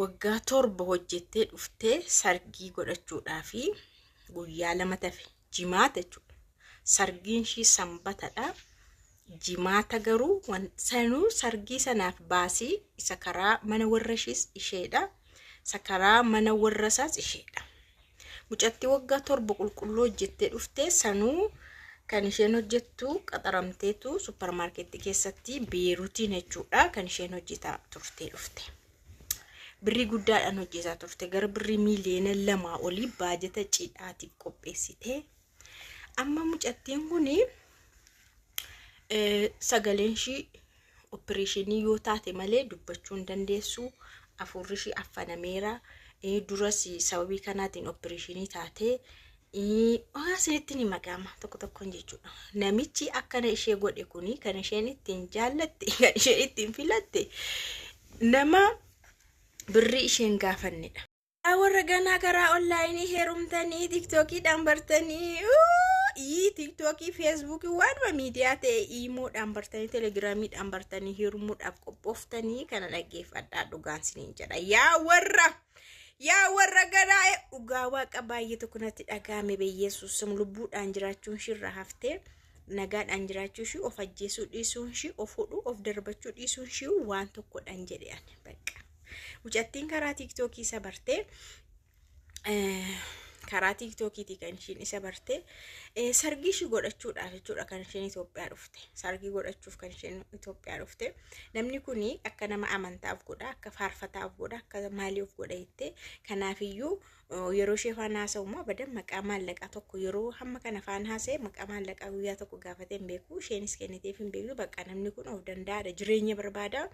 Waggaa 7 hojjettee dhuftee sargii godhachuudhaa fi guyyaa 2 tafe jimaata jechuudha. Sargiin ishii sanbatadha. Jimaata garuu sanuu sargii sanaaf baasii isa karaa mana warra ishiis isheedha. Isa karaa mana warra isaas isheedha. Mucattii waggaa 7 qulqulluu hojjettee dhuftee sanuu kan isheen hojjettu qaxaramteetu supparmaarkeetti keessatti Beeruutiin jechuudha kan isheen hojjetaa turtee dhufte. Birrii guddaadhaan hojjetaa turte gara birrii miiliyoona 2 olii baajata cidhaatiif qopheessitee. Amma mucattiin kun sagaleen ishii opereeshinii yoo taate malee dubbachuu hin dandeessu. Afuurri ishii affanameera. Duras sababii kanaatiin opereeshinii taatee isinitti ni maqaama tokko tokkoon jechuudha. Namichi akkana ishee godhe kuni kan isheen ittiin jaallatte kan isheen ittiin filatte nama birrii isheen gaafannedha. Warra ganaa karaa onlaayinii heerumtanii tiktookiidhaan bartanii tiiktookii feesbuukii waanuma miidiyaa ta'e iimoodhaan bartanii telegiraamiidhaan bartanii heerumuudhaaf qophooftanii kana dhaggeeffadhaa dhugaan siniin jedha. Yaa warra yaa warra ganaa dhugaa waaqa baay'ee tokko natti dhaga'ame beeyyeessuus lubbuudhaan jiraachuun shirra haftee nagaadhaan jiraachuu ishii of ajjeesuu dhiisuun ishii of hudhuu of darbachuu dhiisuun ishii waan tokkodhaan jedhe ani bakka. Mucattiin karaa tiiktookii isa bartee karaa tiiktookiitii kan ishiin isa bartee sargii ishii godhachuudhaaf jechuudha kan isheen Itoophiyaa dhufte. Sargii godhachuuf kan isheen Itoophiyaa dhufte. Namni kun akka nama amantaaf godha, akka faarfataaf godha, akka maaliif godha jettee kanaafiyyuu yeroo ishee faana haasa'u immoo abadan maqaa maallaqaa tokko yeroo hamma kana faana haasa'e maqaa maallaqaa guyyaa tokko gaafatee hin beeku isheenis kenniteef hin beektu bakka namni kun of danda'aadha jireenya barbaada.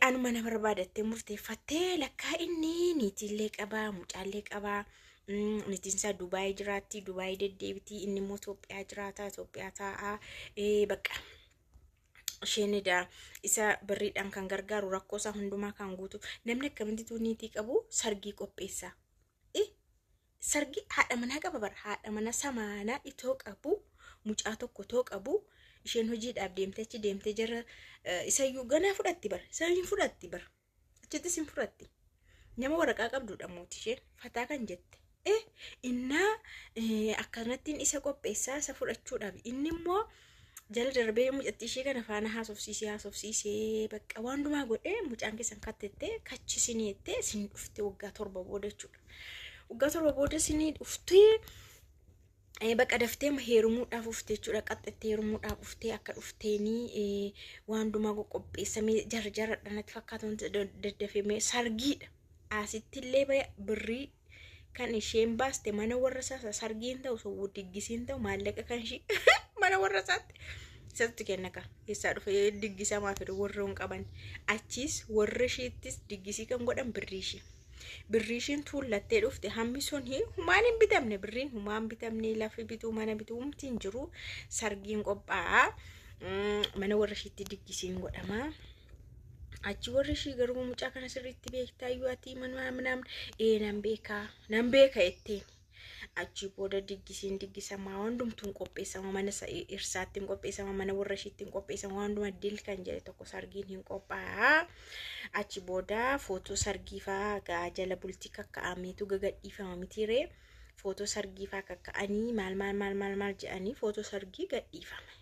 Anuma na barbaadattee murteeffattee lakkaa inni niitiillee qabaa mucaallee qabaa. Niitiin isaa Dubaay jiraatti Dubaay deddeebitii inni immoo Itoophiyaa jiraata Itoophiyaa taa'aa bakka. Isheen edaa isa birriidhaan kan gargaaru rakkoo isaa hundumaa kan guutu namni akkamitti niitii qabu sargii qopheessa. Sargii haadha manaa qaba bara haadha mana samaanaa itoo qabu mucaa tokko itoo qabu isheen hojiidhaaf deemtee achi deemtee jara isayyuu ganaa fudhatti bara isayyuu fudhatti bara. Achittis hin fudhatti. Nama waraqaa qabdudha mooti isheen fataa kan jette. Innaa akkanattiin isa qopheessaa isa fudhachuudhaaf inni immoo jala darbee mucattii ishee kana faana haasofsiisee haasofsiisee bakka waan hundumaa godhee mucaan keessan kattettee kachisinii jettee isin dhufte waggaa 7 booda jechuudha. Waggaa 7 booda isinii dhuftee Bakka daftee heerumuudhaaf ufte jechuudha. Qaxxettee heerumuudhaaf uftee akka dhufteenii waan hundumaa qoqopheessamee jarjaradha natti fakkaata wanti daddafemee sargiidha. Asittillee birrii kan isheen baaste mana warra isaa sargiin ta'u sobu diggisiin ta'u maallaqa kan ishii mana warra isaatti isatti kenna ka keessaa dhufe diggisamaa fedhu warra hin qaban achiis warra ishiittis diggisii kan godhan birrii ishii. Birrii ishiin tuullattee dhufte hammi sun humaan hin bitamne birriin humaan bitamne lafi bituu mana bituu humti hin jiru sargiin qophaa'a mana warra ishiitti diggisiin godhama. Achi warri ishii garuu mucaa kana sirriitti beektaa iyyuu ati mana mana ee nan beekaa nan beeka jetteen. Achii booda diggisiin diggisamaa hundumtuu hin qopheessama mana irsaatti hin qopheessama mana warra ishiitti hin qopheessama waan hunduma dil kan jedhe tokko sargiin hin qophaa'a. Achi booda footoo sargii fa'aa gaa jala bultii kakka'ameetu gagadhiifama mitiiree footoo sargii fa'aa kakka'anii maal maal maal maal maal jedhanii footoo sargii gadhiifame.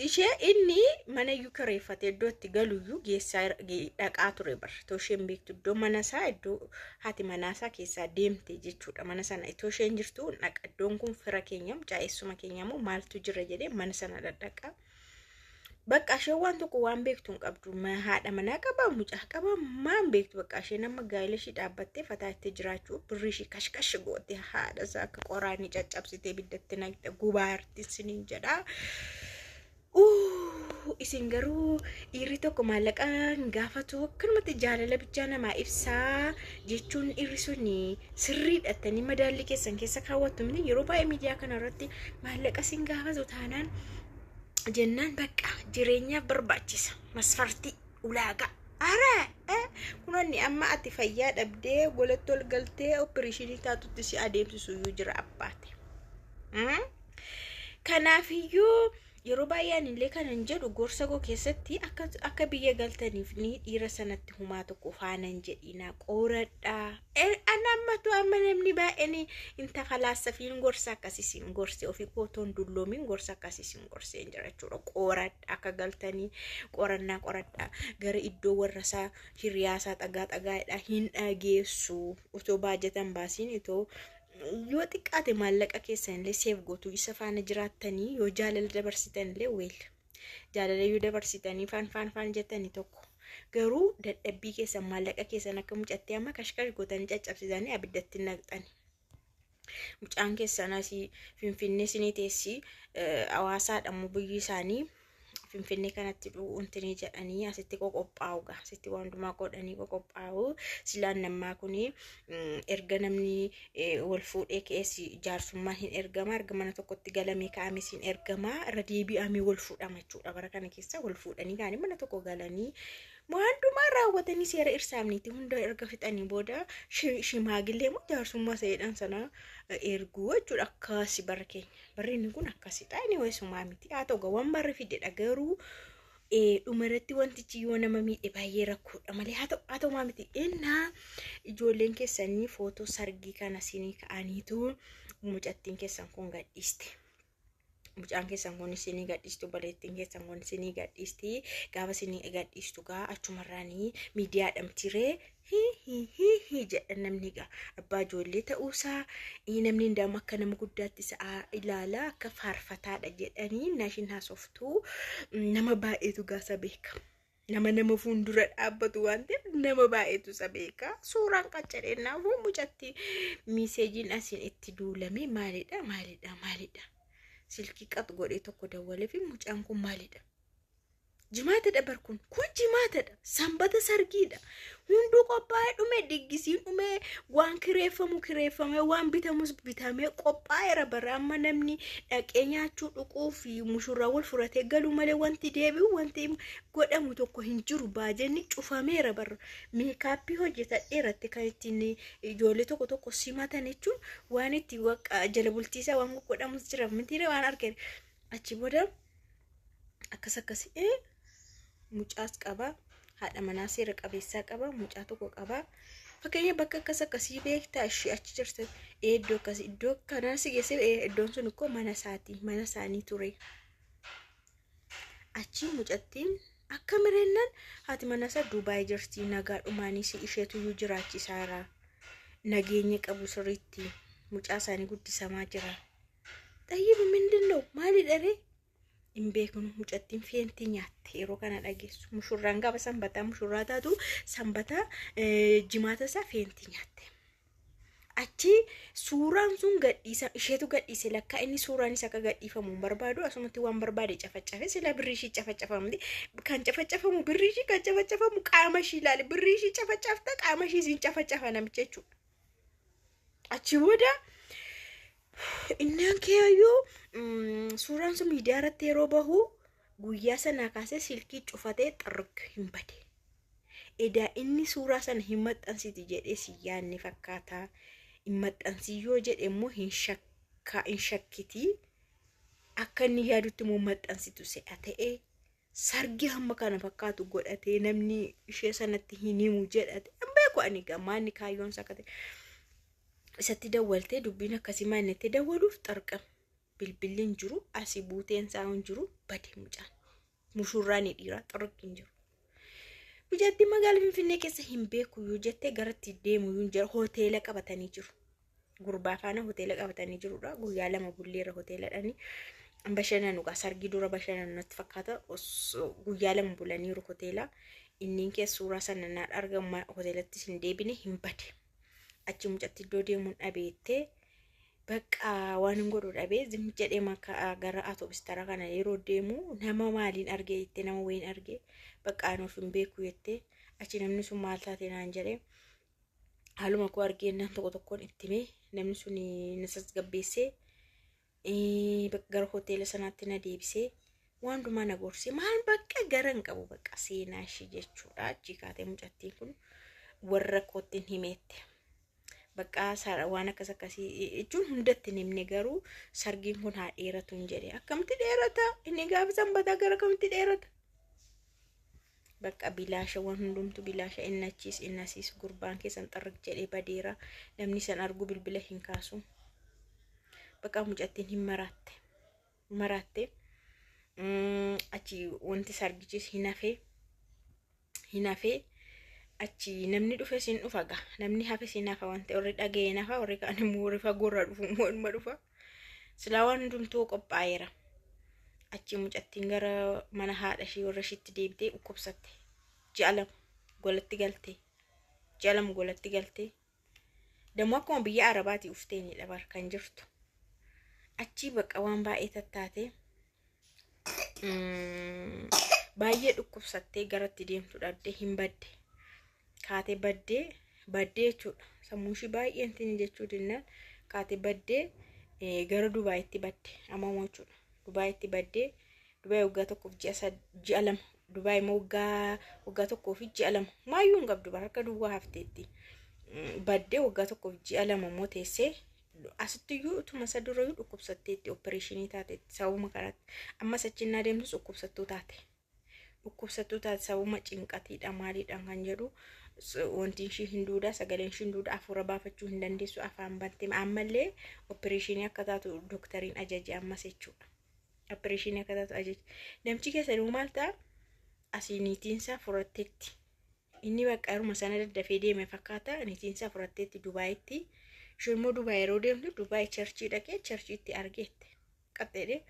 Ishee inni mana iyyuu kireeffate iddoo itti galu iyyuu geessaa dhaqaa ture bar. Itoo isheen beektu iddoo mana isaa iddoo haati manaa isaa keessaa deemte jechuudha. Mana sana itoo isheen jirtu dhaqa iddoon kun fira keenya mucaa eessuma keenya immoo maaltu jira jedhee mana sana dhadhaqa. Bakka isheen waan tokko waan beektu hin qabdu. Haadha manaa qaba mucaa qaba maan beektu bakka isheen amma gaa'ela ishii dhaabbattee fataa itti jiraachuu birrii ishii kashkash goote haadha isaa akka qoraanii caccabsitee ibiddatti naqxe gubaarti isiniin jedha. Isin garuu dhiirri tokko maallaqa hin gaafatu akkanumatti jaalala bichaa namaa ibsaa jechuun dhiirri sun sirriidha jettanii madaallii keessan keessa kaawwattu miti yeroo baay'ee miidiyaa kana irratti maallaqa sin gaafatu taanaan jennaan bakka jireenyaaf barbaachisa masfartii ulaagaa ara kunonni amma ati fayyaa dhabdee golatti ol galtee opereeshinii taatutti si adeemsisu iyyuu jira abbaate. Kanaafiyyuu Yeroo baay'ee anillee kanan jedhu gorsa koo keessatti akka biyya galtaniif ni dhiira sanatti humaa tokko faanan jedhina, qoradhaa. Ana ammatu amma namni baay'een inta falaasafiin gorsa akkasiin gorse, ofii kootoon dulloomiin gorsa akkasiin gorsee jira jechuudha. Qoradhaa, akka galtanii qorannaa qoradhaa, gara iddoo warra isaa hiriyaasaa xagaa xagaadha hin dhageessu. Otoo baajatan baasiin, itoo yoo xiqqaate maallaqa keessan illee seef gootu, isa faana jiraattanii yoo jaalala dabarsitan illee, weel jaalala yoo dabarsitanii faan faan faan jettanii tokko, garuu dadhabbii keessan, maallaqa keessan akka mucattee amma kashkash gootanii caccabsitanii abiddatti naqxani. Mucaan keessan asii Finfinnee sinii teessi, hawaasaadha immoo biyyi isaanii, Finfinnee kanatti dhuuntinii jedhanii asitti qoqophaa'u gaa, asitti waan hundumaa godhanii qoqophaa'u. Silaan nammaa kuni erga namni wal fuudhee ka'ees jaarsummaan hin ergama, erga mana tokkotti galamee ka'ames hin ergama, irra deebi'amee wal fuudhama jechuudha. Bara kana keessa wal fuudhanii ka'anii mana tokko galanii waan hundumaa raawwatanii seera irsaamniitti hunda erga fixanii booda shimaagillee immoo jaarsummaa seedhan sana erguu jechuudha. Akkasi bara keenya, barri inni kun akkasidha. Inni weessumaa miti, haa ta'u waan barri fidedha, garuu dhumarratti wantichi yoo nama miidhe baay'ee rakkoodha malee, haa ta'u maa miti. Innaa ijoolleen keessanii footoo sargii kana sinii ka'aniitu mucattiin keessan kun gadhiiste. Mucaan keessan kun isinii gadhiistu, obboleettiin keessan kun isinii gadhiisti. Gaafa isinii gadhiistu gaa achumarraanii miidiyaadhaan tiree hi hi hi hi jedha namni gaa. Abbaa ijoollee ta'uusaa namni hundaa'u akka nama guddaatti isa ilaala, akka faarfataadha jedhanii nashin haasoftuu nama baay'eetu gaasa beeka. Nama fuuldura dhaabbatu waan ta'eef nama baay'eetu isa beeka. Suuraan qaccadheennaafuu mucatti miiseejiin asiin itti duulame maalidha, maalidha, maalidha? Silkii qax godhee tokko dawwalee fi mucaan kun maalidha? Jimaatadha bar, kun jimaatadha. Sanbata sargiidha. Hunduu qophaa'ee dhume, diggisiin dhume, waan kireeffamu kireeffame, waan bitamus bitamee qophaa'eera bara. Amma namni dhaqee nyaachuu dhuquu fi mushurraa wal furatee galuu malee wanti deebi'u, wanti godhamu tokko hin jiru. Baajenni cufameera bara. Meekaappii hojjetadheeratti kan ittiin ijoollee tokko tokko simatan jechuun waan itti jala bultiisaa waan godhamus jira mitiire waan argame. Achi booda akkas akkas mucaas qaba, haadha manaa seera qabeessaa qaba, mucaa tokko qaba. Fakkeenya bakka akkas akkasii beektaa, ishee achi jirta, iddoo akkasii iddoo kanaa si geesse, iddoon sun ikkoo mana isaati, mana isaanii ture. Achi mucattiin akka mireennaan haati mana isaa Dubaay jirti, nagaa dhumaanis isheetuyyuu jiraachisaara, nageenya qabu sirriitti, mucaa isaanii guddisamaa jira. Xayyiba mindin ነው maalidha ree? Hin beeknu. Mucattiin feentii nyaatte yeroo kana dhageessu. Mushurraan gaafa sanbataa mushurraa taatu, sanbataa jimaata isaa feentii nyaatte. Achi suuraan sun gadhiisa, isheetu gadhiise lakkaa. Inni suuraan isa akka gadhiifamu hin barbaadu, asumatti waan barbaade cafacafe. Sila birrii ishii cafacafamti, kan cafacafamu birrii ishii, kan cafacafamu qaama ishii ilaale, birrii ishii cafacafta, qaama ishii siin cafacafa namicha jechuudha. Achi booda innaan keeyyuu suuraan sun miidiyaa irratti yeroo bahu guyyaa sanaa kaasee silkii cufatee xirrig hin bade. Edaa inni suuraa sana hin maxxansiti jedhee si yaadne fakkaata. Hin maxxansiyyoo jedhe immoo hin shakka, hin shakkiti. Akka inni yaadutti immoo maxxansitu se'a ta'e, sargii hamma kana fakkaatu godhatee namni ishee sanatti hin himu jedhate. Hin beeku ani gammaanni kaayyoon isaa akka ta'e. Isatti dawwaltee dubbiin akkasii maannettee dawwaluuf xarqam. Bilbilli hin jiru, asii buuteen isaa hin jiru, bade mucaan. Mushurraan dhiiraa xirqi hin jiru. Mucattiin magaalaa Finfinnee keessa hin beeku yoo jettee garatti deemu yoo jira, hoteela qabatanii jiru. Gurbaa faana hoteela qabatanii jirudha. Guyyaa 2 bulleerra hoteeladhani. Bashannanu gaa, sargii dura bashannanu natti fakkaata. Guyyaa 2 bulaniiru hoteela. Inni keessa suuraa sana naan argamu hoteelattis hin deebine, hin bade. Achi mucatti iddoo deemuun dhabeettee bakka waan hin godhu dhabee zim jedhee maka gara atoobistara kana yeroo deemu nama maaliin argee jettee, nama wayiin argee bakka ani of hin beeku jettee. Achi namni sun maal taate naan jedhee, haaluma koo argee tokko tokkoon itti himee, namni sun na tasgabbeessee gara hoteela sanaatti na deebisee waan hundumaa na gorsee, maal bakka gara hin qabu bakka seenaa ishee jechuudha. Achi kaatee mucattiin kun warra kootti himeette. Bakka waan akkas akkasii jechuun hundatti hin himne, garuu sargiin kun haa dheeratu hin jedhe. Akkamitti dheerata? Inni gaafa sanbataa gara kamitti dheerata? Bakka bilaasha, waan hundumtu bilaasha. Inni achiis inni asiis gurbaan keessan xarrik jedhee badeera. Namni san argu bilbila hin kaasu. Bakka mucattiin hin maraatte. Maraatte. Achi wanti sargichis hin hafee. Hin hafee. Achi namni dhufe siin dhufa gaa. Namni hafe siin hafa, wanti warri dhaga'ee nafa, warri kaan immoo warri fagoorraa dhufu immoo inuma dhufa. Silaa waan hundumtuu qophaa'eera. Achi mucattiin gara mana haadha ishee warra ishiitti deebitee dhukkubsatte. Ji'a 2 golatti galte. Ji'a 2 golatti galte. Dammoo akkuma biyya Arabaatii ufteenidha bar kan jirtu. Achi bakka waan baay'ee tattaate. Baay'ee dhukkubsattee garatti deemtu dhabdee hin badde. Kaatee baddee baddee jechuudha. Sammuun ishii baay'ee intini jechuu dinnaan kaatee baddee gara Dubaayitti badde. Amma jechuudha. Dubaayitti baddee, Dubaay waggaa 1f ji'a 2, Dubaay immoo waggaa 1 fi ji'a 2 maayyuu hin qabdu bara, harka duwwaa hafteetti. Baddee waggaa 1f ji'a 2 immoo teessee asittiyyuu utuma isa durayyuu dhukkubsatteetti, opereeshinii taateetti sababuma kanaatti. Ammas achinnaa deemtus dhukkubsattuu taate. Dhukkubsattuu taate sababuma cinqatiidha maaliidhaan kan jedhu, wanti ishii hin duudaa, sagaleen ishii hin duudaa, hafuura baafachuu hin dandeessu, afaan bante. Ammallee opereeshinii akka taatu dooktariin ajaje ammas jechuudha. Opereeshinii akka taatu ajaje. Namichi keessa immoo maal ta'a? Asii niitiinsaa furatteetti. Inni bakka yeruma sana daddafee deeme fakkaata, niitiinsaa furatteetti Dubaayitti. Isheen immoo Dubaay yeroo deemtu Dubaay churchii dhaqee churchiitti argeette. Qaxxeedhee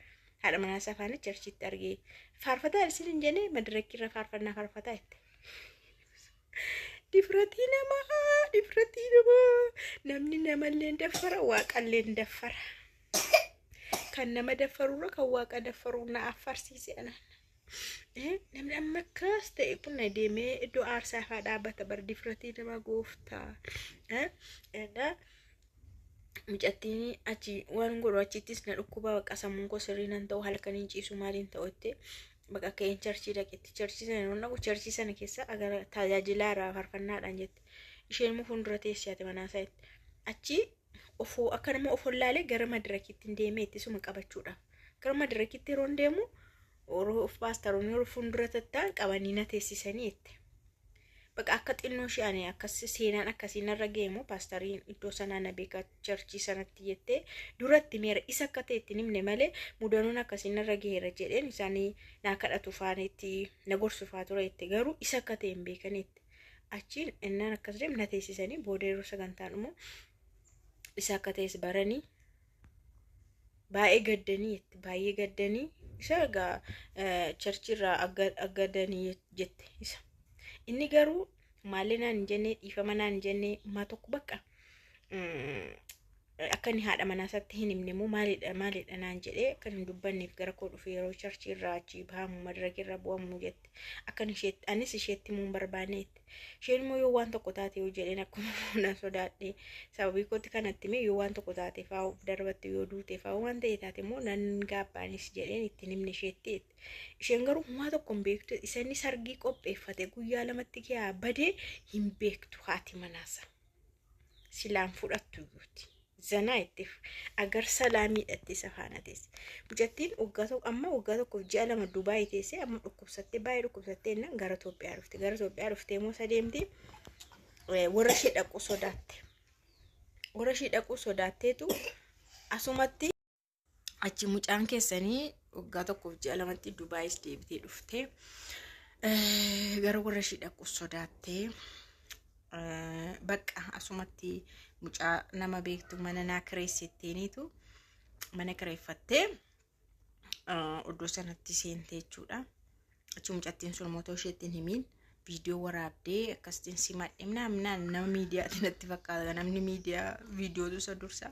haadha manaa isaa faana churchiitti argee, faarfataa isin hin jennee madirakkiirra faarfannaa faarfataa jette. Difratii namaa, difratii namaa, namni namallee daffara, waaqallee daffara. Kan nama daffarurra kan waaqa daffaru na affarsiise anaan. Namni amma akkas ta'e kun deemee iddoo aarsaa fa'aa dhaabbata bar, difratii nama gooftaa. Mucattiin achi waan godhu achittis na dhukkuba, bakka sammuun koo sirrii nan ta'u, halkaniin ciisu, maaliin ta'u jettee bakka ka'een churchii dhaqetti. Churchii sana yeroo dhaqu churchii sana keessa agara tajaajilaara faarfannaadhaan jette. Isheen immoo fuuldura teessee haati manaa isaa jette. Achi ofoo akka nama of wallaalee gara madirakiitti hin deemee ittisuma qabachuudhaaf. Gara madirakiitti yeroo deemu of paastaroonni yeroo fuuldura tattaan qabanii na teessisanii jette. Bakka akka xinnoo ishee ani akkas seenaan akkasii narra ga'e paastariin iddoo sanaa na beeka churchii sanatti jettee duratti meera isa akka ta'e itti himne malee, mudannoon akkasii narra gaheera jedheen isaanii naa kadhatu faanetti na gorsu faa ture jette, garuu isa akka ta'e hin beekanitti. Achiin innaan akkas deemu na teessisanii, booda yeroo sagantaan immoo isa akka ta'es baranii baay'ee gaddanii jette, baay'ee gaddanii isa egaa churchiirraa aggadanii jette isa. Inni garuu maallee naan hin jenne, dhiifama naan hin jenne, maa tokko bakka akka inni haadha manaa isaatti hin himne immoo maalidha maalidha naan jedhee akka hin dubbanneef gara koo dhufe yeroo churchii irraa achi bahamu madaraka irra bu'amu jette. Akka isheetti anis isheetti himuu hin barbaanne jette. Isheen immoo yoo waan tokko taate yoo jedheen akkuma na sodaadhe, sababii kootti kanatti hime yoo waan tokko taate fa'aa of darbatte, yoo duute fa'aa waan ta'e taate immoo nan gaabbaanis jedheen itti himne isheetti jette. Isheen garuu homaa tokko hin beektu. Isa inni sargii qopheeffate guyyaa 2tti kiyaa badee hin beektu haati manaasa. Silaan fudhattu iyyuuti. Zanaa itti agar salaamiidhatti isa faana teesse. Mucattiin waggaa 1, amma waggaa 1f ji'a 2 Dubaayii teessee amma dhukkubsattee, baay'ee dhukkubsattee innaan gara Itoophiyaa dhufte. Gara Itoophiyaa dhuftee immoo isa deemti warra ishee dhaquu sodaatte. Warra ishee dhaquu sodaatteetu asumatti achi mucaan keessanii waggaa 1f ji'a 2tti Dubaayis deebitee dhuftee gara warra ishee dhaquu sodaattee, bakka asumatti mucaa nama beektu mana naa kireessitteeniitu mana kireeffattee iddoo sanatti seente jechuudha. Achi mucattiin sun immoo isheetti hin himiin viidiyoo waraabdee akkasitiin simadhe minaan nama miidiyaati natti fakkaata, namni miidiyaa viidiyootu isa dursa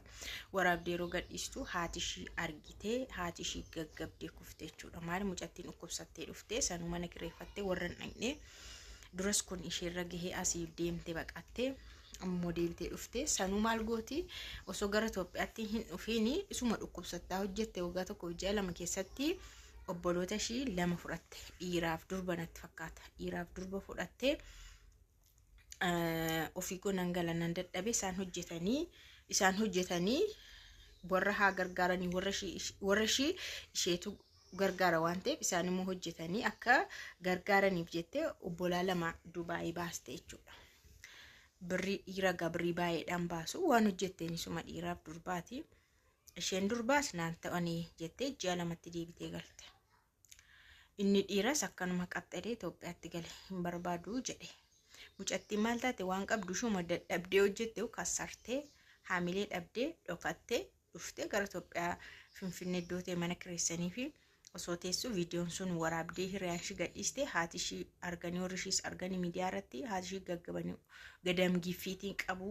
waraabdee yeroo gadhiistu haati ishii argitee haati ishii gaggabdee kufte jechuudha. Maali, mucattiin dhukkubsattee dhuftee sanuu mana kireeffattee warra hin dhaqnee duras kun isheerra gahee asii deemte baqattee ammoo deebitee dhuftee sanuu maal gooti, osoo gara Itoophiyaatti hin dhufiin isuma dhukkubsattaa hojjette waggaa 1 ji'a 2 keessatti obboloota ishii lama fudhatte, dhiiraaf durba natti fakkaata, dhiiraaf durba fudhatte. Ofii koo nan gala nan dadhabe isaan hojjetanii warra haa gargaaranii warra ishii isheetu gargaara waan ta'eef isaan immoo hojjetanii akka gargaaraniif jettee obbolaa lama Dubaayii baaste jechuudha. Birrii dhiira gabrii baay'eedhaan baasu waan hojjetteen isuma dhiiraaf durbaati. Isheen durbaas naan ta'anii jettee ji'a 2tti deebitee galte. Inni dhiiras akkanuma qaxxalee Itoophiyaatti gale hin barbaadu jedhe. Mucattiin maal taate waan qabdu ishuma dadhabdee hojjette kassartee haamilee dhabdee dhokattee dhuftee gara Itoophiyaa Finfinnee iddoo ta'e mana kireessanii fi osoo teessu viidiyoon sun waraabdee hiriyaan ishii gadhiiste haati ishii arganii warri ishiis arganii miidiyaa irratti haati ishii gaggabanii gadamgiffiitiin qabu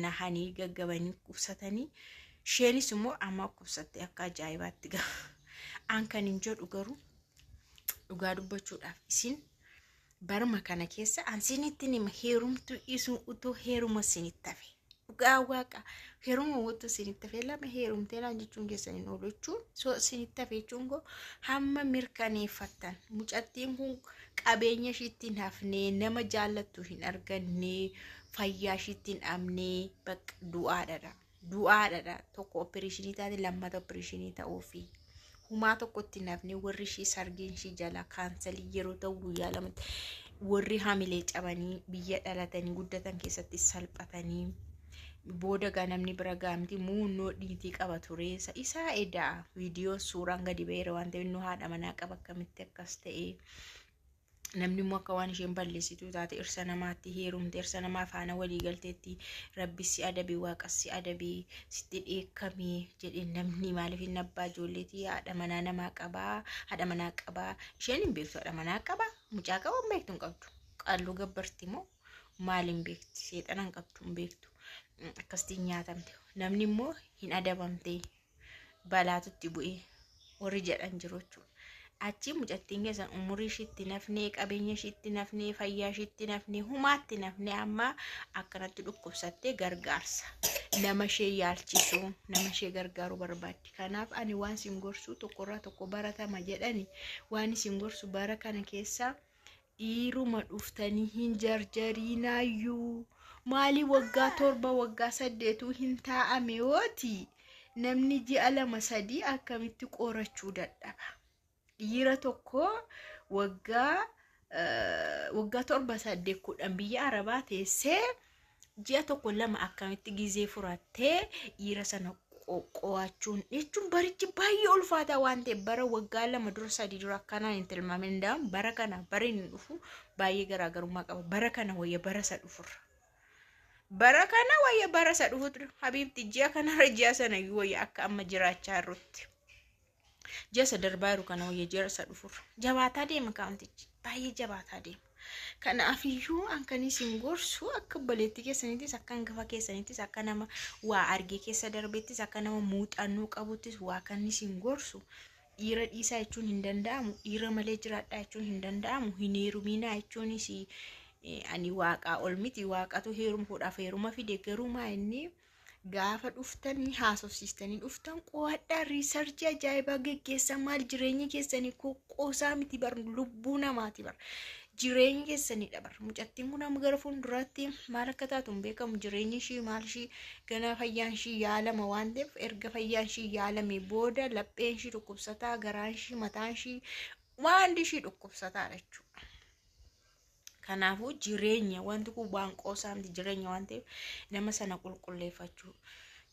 nahanii gaggabanii qubsatanii isheenis immoo amma qubsattee akka ajaa'ibaatti gaha. An kan hin jedhu garuu dhugaa dubbachuudhaaf isin barma kana keessa an sinitti nima heerumtuu dhiisuun utoo heeruma sinitti hafe. Dhugaa waaqa heeruma utoo sinitti hafe lama heerumtee naan jechuun keessan hin oolu jechuun so sinitti hafe jechuun koo hamma mirkaneeffattan mucattiin kun qabeenya ishiitti hin hafne nama jaallattu hin arganne fayyaa ishiitti hin dhabne bakka du'aadha. Du'aadha tokko opereeshinii taate lammata opereeshinii ta'uufi. Humaa tokkotti hin hafne warri ishii sargiin ishii jala kaansalii yeroo ta'u guyyaa lamatti warri hamilee cabanii biyya dhalatanii guddatan keessatti salphatanii booda gaa namni bira gaamti muunnoo dhiitii qaba ture isaa edaa viidiyoo suuraan gadi ba'eera waan ta'eef innoo haadha manaa qaba akkamitti akkas ta'e namni immoo akka waan isheen balleessituu taate irsa namaatti heerumte irsa namaa faana walii galteetti rabbi si adabe waaqa si adabe sitti dheekkame jedhe namni maaliif inni abbaa ijoolleetii haadha manaa namaa qabaa haadha manaa qabaa isheen hin beektu haadha manaa qabaa mucaa qaba hin beektu hin qabdu qalluu gabbarti moo maal hin beekti seexana hin qabdu hin beektu akkasitti nyaatamte namni immoo hin adabamte balaatutti bu'ee warri jedhan jiru jechuudha. Achi mucattiin keessan umurii ishiitti nafnee qabeenya ishiitti nafnee fayyaa ishiitti nafnee humaatti nafnee amma akkanatti dhukkubsattee gargaarsa nama ishee yaalchisuu nama ishee gargaaru barbaaddi. Kanaaf ani waan isin gorsu tokkorraa tokko baratama jedhani waan isin gorsu bara kana keessa dhiiruma dhuftanii hin jarjariinaayyuu maalii waggaa 7 waggaa 8 hin taa'ame yooti namni ji'a 2 3 akkamitti qorachuu dadhaba. Dhiira tokko waggaa 7 8 10 biyya Arabaa teessee ji'a 1 2 akkamitti gizee furattee dhiira sana qo'achuun jechuun barichi baay'ee ulfaataa waan ta'eef bara waggaa 2 dura 3 dura akkanaan hin tilmaamin danda'amu bara kana bara inni dhufu baay'ee garaagarummaa qaba bara kana wayya bara isa dhufurra. Bara kana wayya bara isa dhufutu habiibti ji'a kanarra ji'a sana iyyuu wayya akka amma jiraachaa jirrutti. Ji'a isa darbaa jiru kana wayya ji'a isa dhufurra. Jabaataa deema kaawwantichi baay'ee jabaataa deema. Kanaafiyyuu an kan isin gorsu akka obboleettii keessaniittis akka hangafa keessaniittis akka nama waa argee keessa darbettis akka nama muuxannoo qabuttis waa kan isin gorsu dhiira dhiisaa jechuun hin danda'amu dhiira malee jiraadhaa jechuun hin danda'amu hin heeruminaa jechuunis ani waaqaa ol miti waaqatu heerumfuudhaaf heeruma fide garuu maa inni gaafa dhuftanii haasofsiistanii dhuftan qo'adhaa riisarchii ajaa'ibaa geggeessaa maal jireenya keessanii qoosaa miti bar lubbuu namaati bar jireenya keessanidha bar mucattiin kun amma gara fuulduraatti maal akka taatu hin beekamu jireenyi ishii maal ishii ganaa fayyaan ishii yaalama waan ta'eef erga fayyaan ishii yaalame booda lapheen ishii dhukkubsataa garaan ishii mataan ishii waan ishii dhukkubsataadha jechuudha. Kanaafuu jireenya wanti kun waan qoosaa miti jireenya waan ta'eef nama sana qulqulleeffachuu.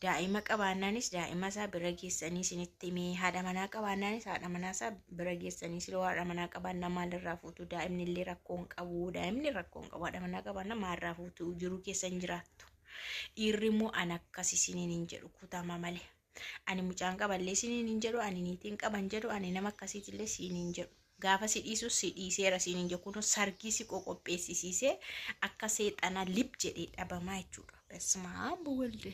Daa'ima qabaannaanis daa'ima isaa bira geessanii isinitti himee haadha manaa qabaannaanis haadha manaa isaa bira geessanii siloo haadha manaa qabaannaa maalirraa fuutu daa'imni illee rakkoo hin qabu daa'imni rakkoo hin qabu haadha manaa qabaannaa maalirraa fuutu jiruu keessa hin jiraattu. Dhiirri immoo an akkas isiniin hin jedhu kutama malee. Ani mucaan qaballee isiniin hin jedhu ani niitiin qaban jedhu ani nama akkasiitillee isiniin hin jedhu. Gaafa si dhiisus si dhiiseera siin hin jedhu kunoo sargii si qoqopheessisiisee akka seexanaa lib jedhee dhabamaa jechuudha. Besmaa buwalde.